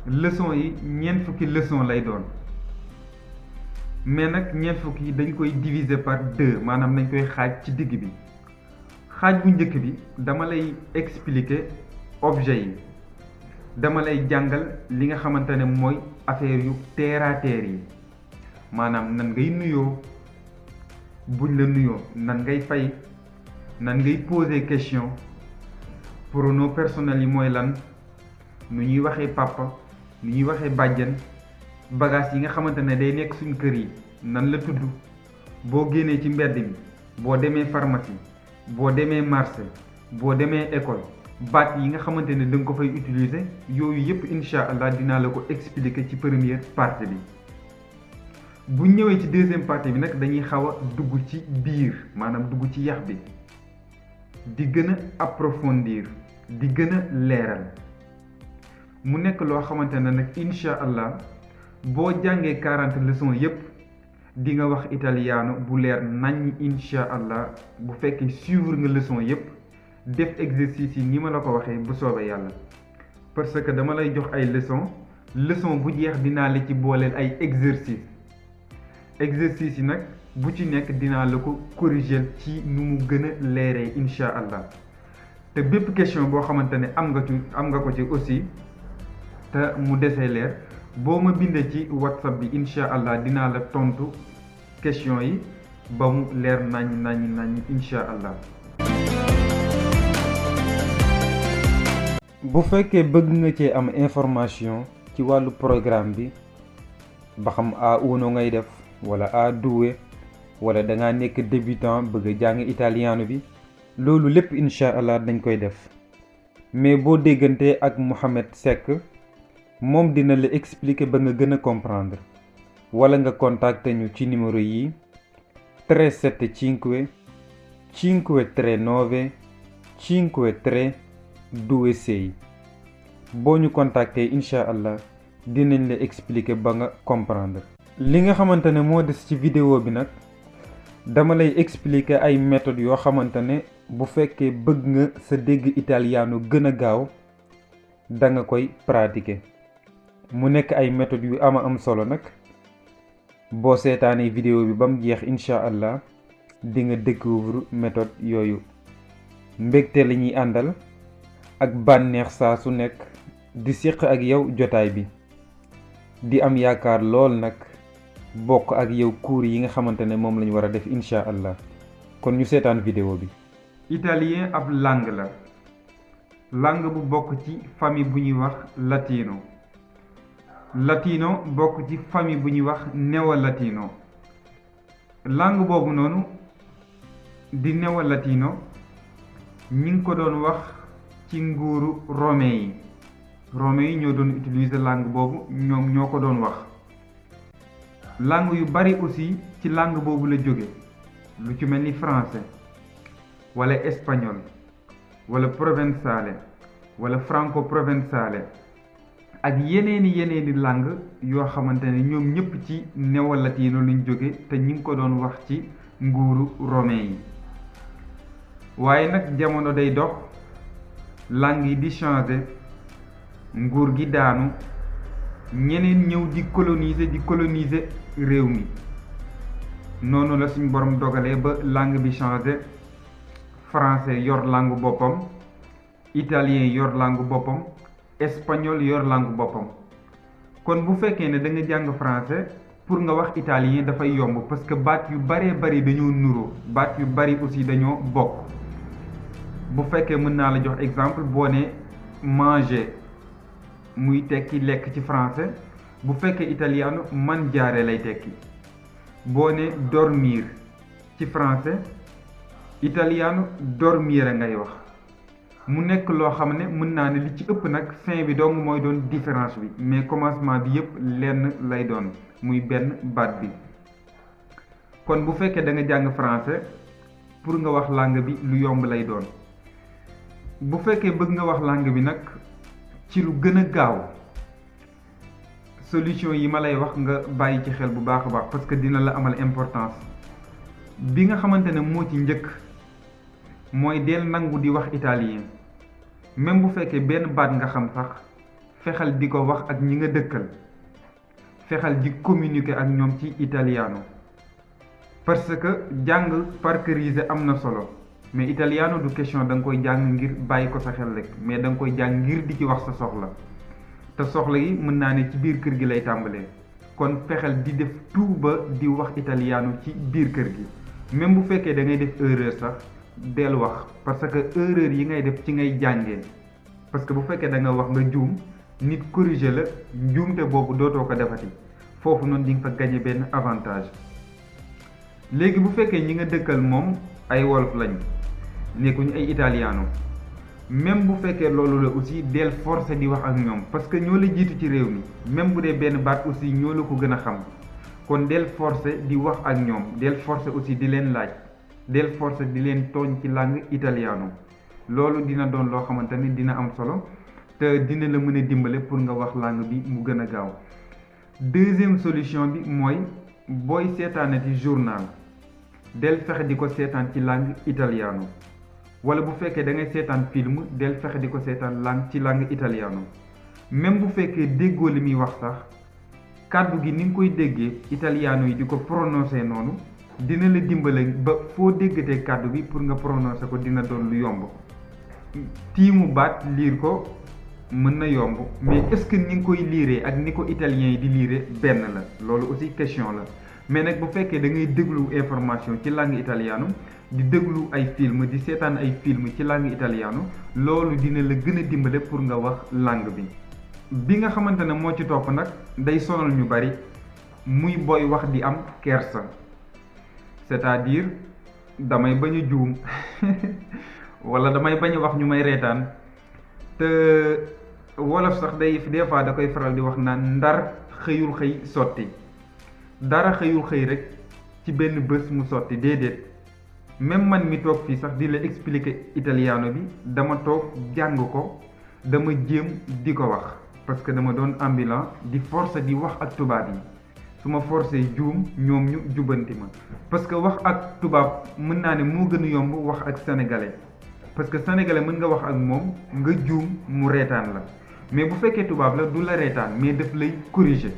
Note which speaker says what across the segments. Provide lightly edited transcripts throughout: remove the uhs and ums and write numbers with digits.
Speaker 1: leçon yi ñeent fukki leçon lay doon mais nag ñeent fukki yi dañ koy diviser par deux maanaam dañ koy xaaj ci digg bi xaaj bu njëkk bi dama lay expliquer objet yi dama lay jàngal li nga xamante ne mooy affaire yu terre à terre yi maanaam nan ngay nuyoo buñ la nuyoo nan ngay fay nan ngay poser question pronom personnel yi mooy lan nu ñuy waxee papa nu ñuy waxee bàjjen bagage yi nga xamante ne day nekk suñ kër yi nan la tudd boo génnee ci mbedd mi boo demee pharmacie boo demee marché boo demee école baat yi nga xamante ne da nga ko fay utiliser yooyu yëpp incha allah dinaa la ko expliquer ci première partie bi bu ñëwee ci deuxième partie bi nag dañuy xaw a dugg ci biir maanaam dugg ci yax bi di gën a approfondir di gën a leeral mu nekk loo xamante ne nag incha allah boo jàngee 40 leçons yépp di nga wax italiano bu leer nañ incha allah bu fekkee suivre nga leçon yépp def exercice yi ni ma la ko waxee bu soobee yàlla parce que dama lay jox ay leçon bu jeex dinaa la ci booleel ay exercice yi nag bu ci nekk dinaa la ko corriger ci nu mu gën a leeree incha allah te bépp question boo xamante ne am nga ko ci aussi te mu desee leer boo ma bindee ci whatsapp bi incha allah dinaa la tontu question yi ba mu leer nañ incha allah. bu fekkee bëgg nga cee am information ci wàllu programme bi ba xam A1 ngay def wala A2 wala da ngaa nekk débutant bëgg a jàng italiano bi loolu lépp incha allah dañ koy def mais boo déggantee ak Mouhamed Seck moom dina la expliquer ba nga gën a comprendre wala nga contacter ñu ci numéro yi 375 539 5326 boo ñu contacter incha allah dinañ la expliquer ba nga comprendre. li nga xamante ne moo des ci vidéo bi nag dama lay expliquer ay méthodes yoo xamante ne bu fekkee bëgg nga sa dégg italiano gën a gaaw da nga koy pratiquer. mu nekk ay méthodes yu am solo nag boo seetaanee vidéo bi ba mu jeex incha allah di nga découvre méthode yooyu mbégte la ñuy àndal ak bànneex saa su nekk di séq ak yow jotaay bi di am yaakaar lool nag bokk ak yow cours yi nga xamante ne moom la ñu war a def incha allah kon ñu seetaan vidéo bi. italien ab langue bu bokk ci famille bu ñuy wax latino bokk ci famille bu ñuy wax néo-latino langue boobu noonu di néo-latino ñi ngi ko doon wax ci nguuru romain yi ñoo doon utiliser langue boobu ñoom ñoo ko doon wax. langue yu bari aussi ci langue boobu la jóge lu ci mel ni français wala espagnol wala provençale wala franco-provençale ak yeneeni langue yoo xamante ne ñoom ñëpp ci néo-latino luñ jóge te ñi ngi ko doon wax ci nguuru romain yi waaye nag jamono day dox langue yi di changer nguur gi daanu ñeneen ñëw di coloniser réew mi noonu la suñ borom dogalee ba langue bi changé français yor langue boppam italien yor langue boppam espagnol yor langue boppam kon bu fekkee ne da nga jàng français pour nga wax italien dafay yomb parce que baat yu baree bari dañoo nuroo baat yu bari aussi dañoo bokk bu fekkee mën naa la jox exemple boo ne manger muy tekki lekk ci français bu fekkee italiano mangiare lay tekki boo ne dormir ci français italiano dormire ngay wax mu nekk loo xam ne mën naa ne li ci ëpp nag fin bi dong mooy doon différence bi mais commencement bi yépp lenn lay doon muy benn baat bi kon bu fekkee da nga jàng français pour nga wax langue bi lu yomb lay doon bu fekkee bëgg nga wax langue bi nag ci lu gën a gaaw solution yi ma lay wax nga bàyyi ci xel bu baax a baax parce que dina la amal importance bi nga xamante ne moo ci njëkk mooy del nangu di wax italien même bu fekkee benn baat nga xam sax fexal di ko wax ak ñi nga dëkkal, fexal di communiquer ak ñoom ci italiano, parce que jàng parceriser am na solo, mais italiano du question da nga koy jàng ngir bàyyi ko sa xel rek, mais da nga koy jàng ngir di ci wax sa soxla, te soxla yi mën naa ne ci biir kër gi lay tàmbalee. kon fexel di def tout ba di wax italiano ci biir kër gi, même bu fekkee da ngay def erreur sax del wax, parce que erreur yi ngay def ci ngay jàngee, parce que bu fekkee da nga wax nga juum nit corriger la, njuumte boobu dootoo ko defati, foofu noonu di nga fa gagné benn avantage. léegi bu fekkee ñi nga dëkkal moom ay wolof lañ, nekkuñu ay italiano, même bu fekkee loolu la aussi del forcé di wax ak ñoom, parce que ñoo la jiitu ci réew mi, même bu dee benn baat aussi ñoo la ko gën a xam, kon del forcé di wax ak ñoom, del forcé aussi di leen laaj, del forcé di leen tooñ ci langue italiano. loolu dina doon loo xamante ni dina am solo te dina la mën a dimbale pour nga wax langue bi mu gën a gaaw. deuxième solution bi mooy booy seetaanati journal del fexe di ko seetaan ci langue italiano, wala bu fekkee da ngay seetaan film del fexe di ko seetaan ci langue italiano. même bu fekkee déggoo li muy wax sax, kàddu gi ni nga koy déggee italiano yi di ko prononcer noonu dina la dimbale ba foo déggatee kàddu bi pour nga prononcer ko dina doon lu yomb. tiimu baat liir ko mën na yomb, mais est-ce que ni nga koy liiree ak ni ko italien yi di liire benn la, loolu aussi question la. mais nag bu fekkee da ngay déglu information ci langue italiano, di déglu ay film, di seetaan ay film ci langue italiano, loolu dina la gën a dimbale pour nga wax langue bi nga xamante ne moo ci topp nag day sonal ñu bari, muy booy wax di am kersa, c'est-à-dire damay bañ a juum wala damay bañ a wax ñu may reetaan. te wolof sax day des fois da koy faral di wax naan ndar xëyul xëy sotti, dara xëyul xëy rek ci benn bés mu sotti, déedéet. même man mi toog fii sax di la expliquer italiano bi dama toog jàng ko, dama jéem di ko wax, parce que dama doon ambulant di force di wax ak tubaab yi, su ma forcé juum ñoom ñu jubanti ma, parce que wax ak tubaab mën naa ne moo gën a yomb wax ak sénégalais, parce que sénégalais mën nga wax ak moom nga juum mu reetaan la, mais bu fekkee tubaab la du la reetaan mais daf lay corriger,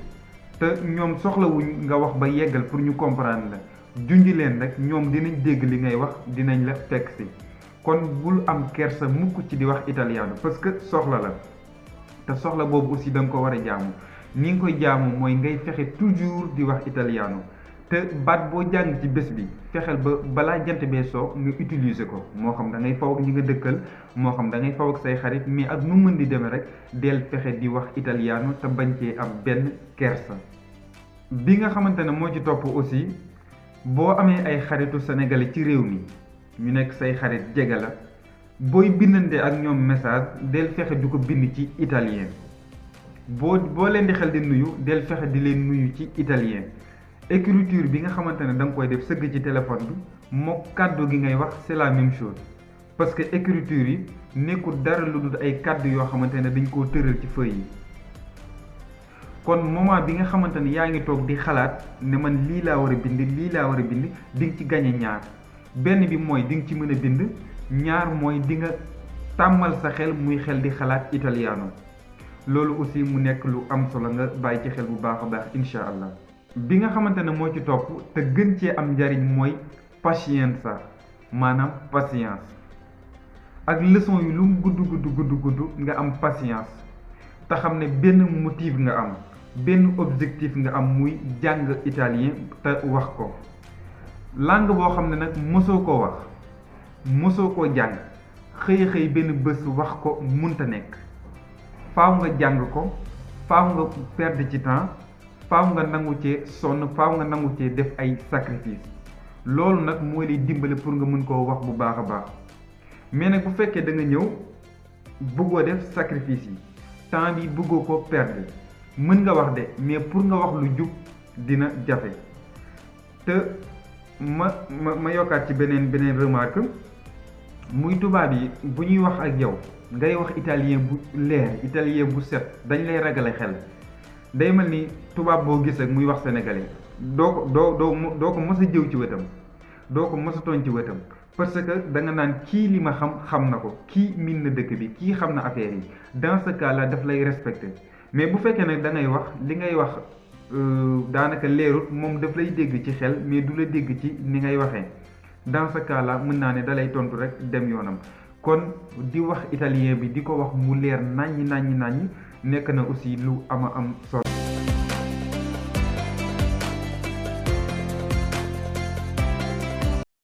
Speaker 1: te ñoom soxlawuñ nga wax ba yeggal pour ñu comprendre la, junj leen rek ñoom dinañ dégg li ngay wax, dinañ la fekk si. kon bul am kersa mukk ci di wax italiano, parce que soxla la, te soxla boobu aussi da nga ko war a jaamu. ni nga koy jaamu mooy ngay fexe toujours di wax italiano, te baat boo jàng ci bés bi fexeel ba balaa jant bee soo nga utiliser ko, moo xam da ngay faw ak ñi nga dëkkal, moo xam da ngay faw ak say xarit, mais ak nu mën di demee rek del fexe di wax italiano te bañ cee am benn kersa. bi nga xamante ne moo ci topp aussi, boo amee ay xaritu sénégalais ci réew mi ñu nekk say xarit jege la, booy bindante ak ñoom message del fexe du ko bind ci italien. boo leen di xel di nuyu del fexe di leen nuyu ci italien. écriture bi nga xamante ne da nga koy def sëgg ci téléphone bi moo kàddu gi ngay wax c'est la même chose, parce que écriture yi nekkul dara lu dul ay kàddu yoo xamante ne dañ koo tëral ci feuille yi. kon moment bi nga xamante ne yaa ngi toog di xalaat ne man lii laa war a bind lii laa war a bind, di nga ci gañe ñaar. benn bi mooy di nga ci mën a bind, ñaar mooy di nga tàmmal sa xel muy xel di xalaat italiano. loolu aussi mu nekk lu am solo, nga bàyyi ci xel bu baax a baax incha allah. bi nga xamante ne moo ci topp te gën cee am njariñ mooy pazienza, maanaam patience. ak leçon yi lu mu gudd nga am patience, te xam ne benn motif nga am, benn objectif nga am, muy jàng italien te wax ko. langue boo xam ne nag mosoo koo wax, mosoo koo jàng, xëy benn bés wax ko munta nekk. faaw nga jàng ko, faaw nga perdre ci temps, faaw nga nangu cee sonn, faaw nga nangu cee def ay sacrifice. loolu nag mooy lay dimbale pour nga mën koo wax bu baax a baax. mais nag bu fekkee da nga ñëw bëggoo def sacrifice yi, temps bi bëggoo ko perdre, mën nga wax de, mais pour nga wax lu jub dina jafe. te ma yokkaat ci beneen remarque, muy tubaab yi bu ñuy wax ak yow ngay wax italien bu leer, italien bu set, dañ lay ragale xel. day mel ni tubaab boo gis ak muy wax sénégalais doo ko mës a jëw ci wetam, doo ko mës a tooñ ci wetam, parce que da nga naan kii li ma xam na ko kii min na dëkk bi kii xam na affaire yi dans ce cas là daf lay respecter mais bu fekkee nag da ngay wax li ngay wax daanaka leerut moom daf lay dégg ci xel mais du la dégg ci ni ngay waxee dans ce cas là mën naa ne dalay tontu rek dem yoonam kon di wax italien bi di ko wax mu leer naññi nekk na aussi lu ama am solo